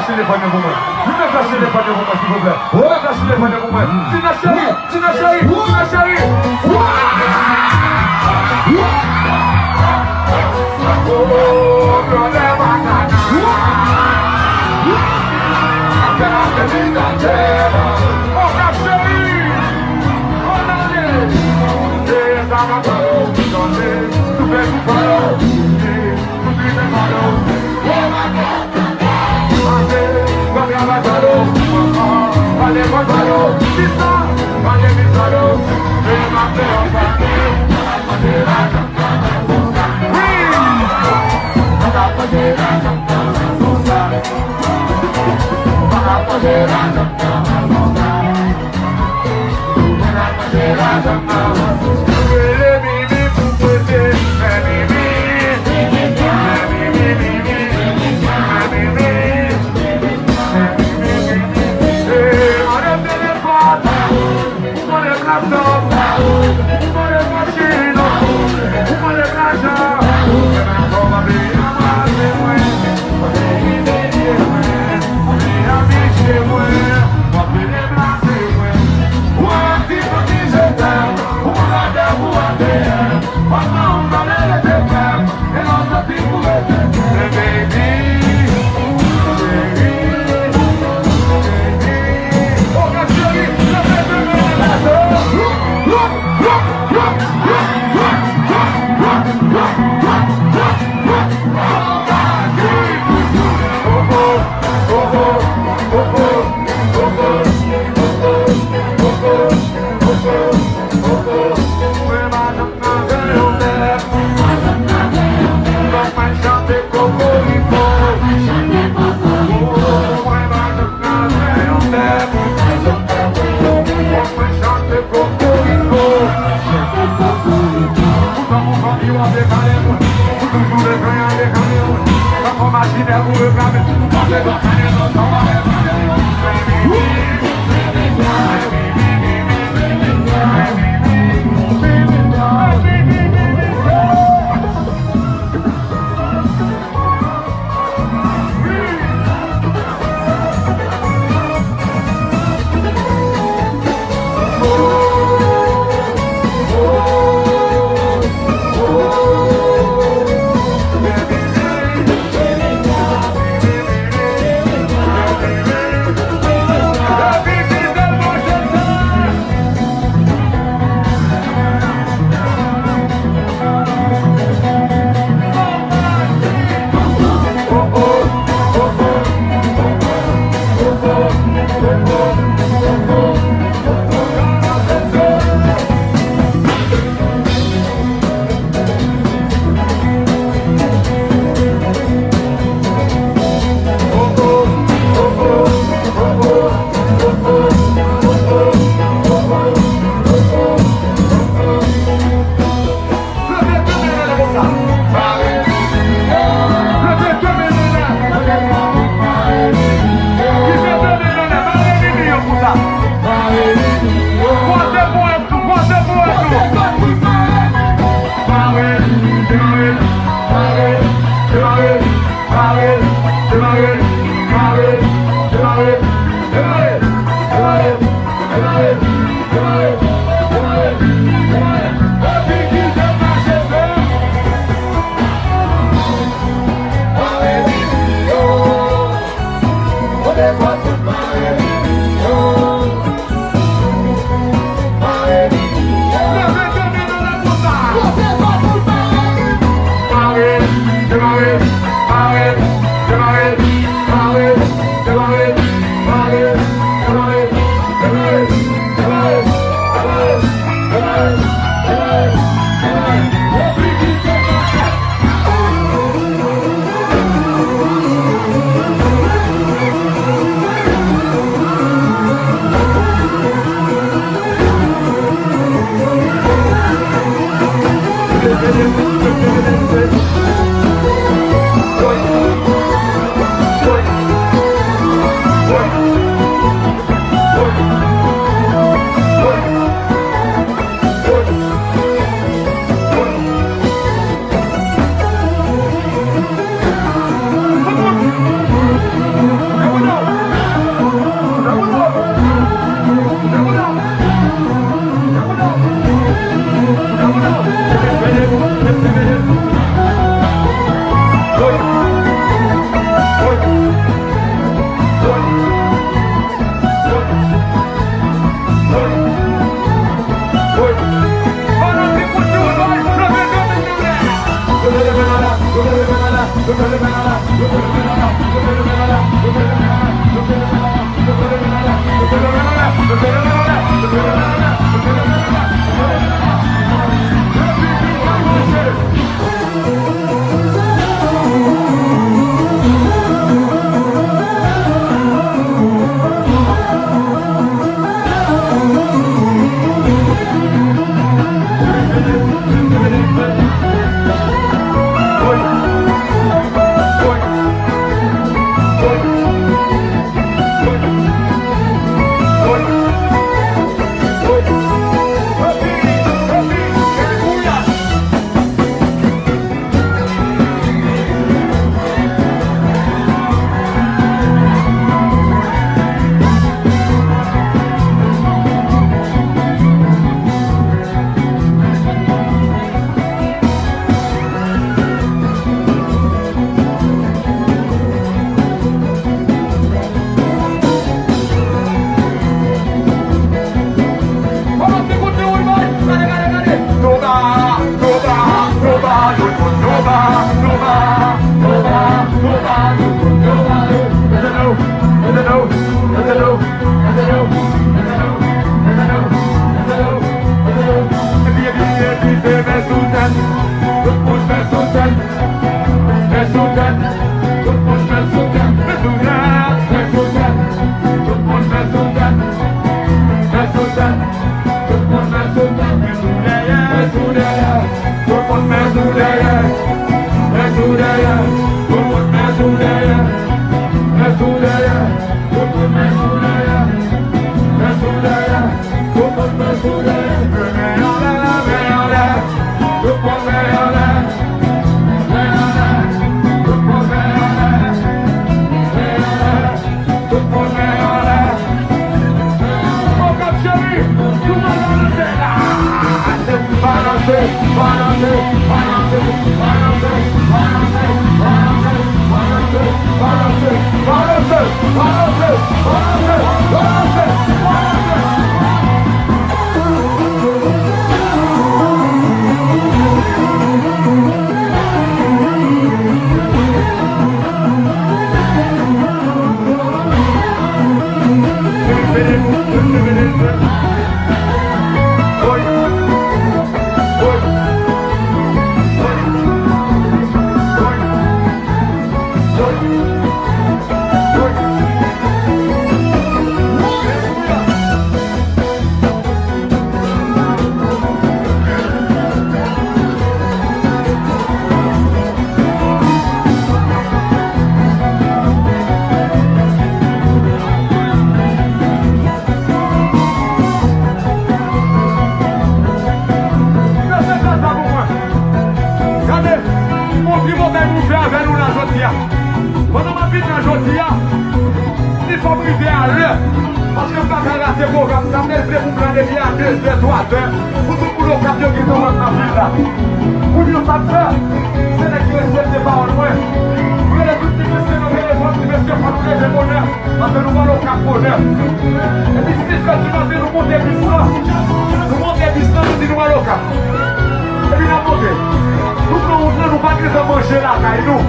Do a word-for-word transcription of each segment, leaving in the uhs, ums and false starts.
Kache telefòn yo pou mwen. Youn nan kache telefòn yo pou mwen, silvouplè. Youn nan kache telefòn yo pou mwen. Tina cheri, Tina cheri, Tina cheri. Gade, gon gwo bagay pou m fè avè nou la jodi a. Pandan m ap vin la jodi a, li fò m rive alè. Paske m pa ka rate pwogram sa, m te vle pou m la depi a dezè, twazè, pou tout moun Okap yo gentan wè m nan vil la. Pou yo sa k fè, se nèg ki respekte pawòl mwen. M rele tout ti mesye nan telefòn. Ti mesye, fò nou leve bonè, paske nou pral Okap bonè. Epi sis è di maten, nou monte bis lan. Nou monte bis lan, nou di nou pral Okap. Epi n ap monte. Nou pran wout lan, nou pa gentan manje lakay nou.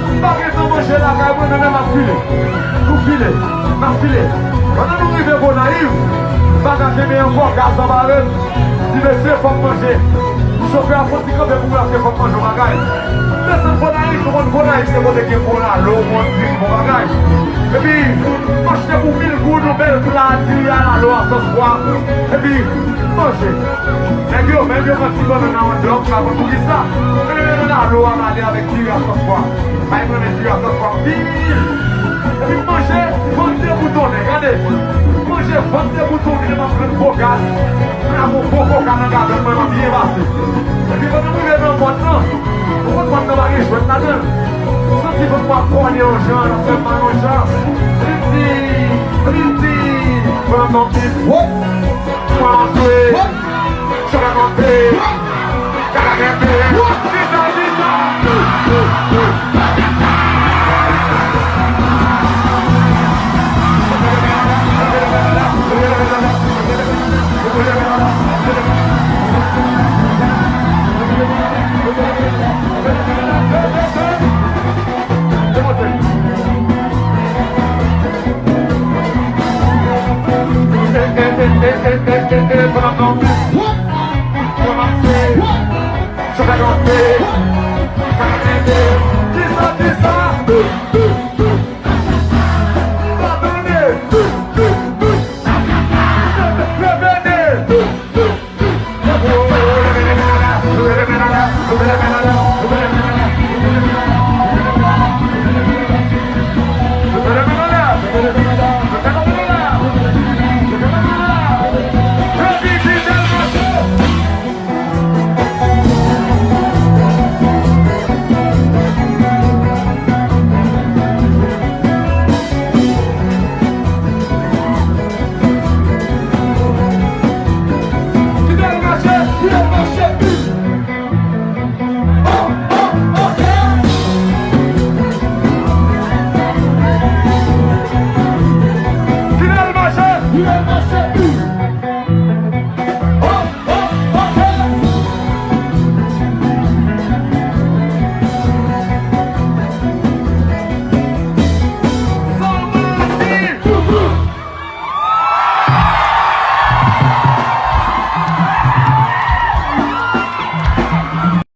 Nou pa gentan manje lakay mwen, men m ap file. Nou file, n ap file. Pandan nou rive Gonayiv, m pa ka kenbe ankò, gaz nan bare m. Di mesye, fò m manje. Chofè a fò ti kanpe pou mwen, paske fò m manje yon bagay. Desann Gonayiv, nou konn Gonayiv se kote gen bon lalo, bon diri, bon bagay. Epi, m achte pou mil goud yon bèl pla diri a lalo a sòs pwa. Epi, manje. Nèg yo, menm yo pran ti bannann nan anndan, m pa konn poukisa. Men lalo a male avèk diri a sòs pwa. Bay mwen men diri a sòs pwa anpil. Epi manje, vant deboutonnen, gade. Manje, vant deboutonnen, m ap pran gwo gaz. Mwen ap yon gwo koka nan gagann mwen, m ap byen pase. Epi pandan m rive nan pòt lan, ou konn pòt lan pa gen jwèt ladan l. M santi vant mwen ap kòne yon jan, l ap fè m mal yon jan. Epi m di, epi m di, pran nan pit. Mwen ap swe. Chòk ap monte. Chòk ap monte. Chita, chita. Kite l mache, kite l mache. Kite l mache.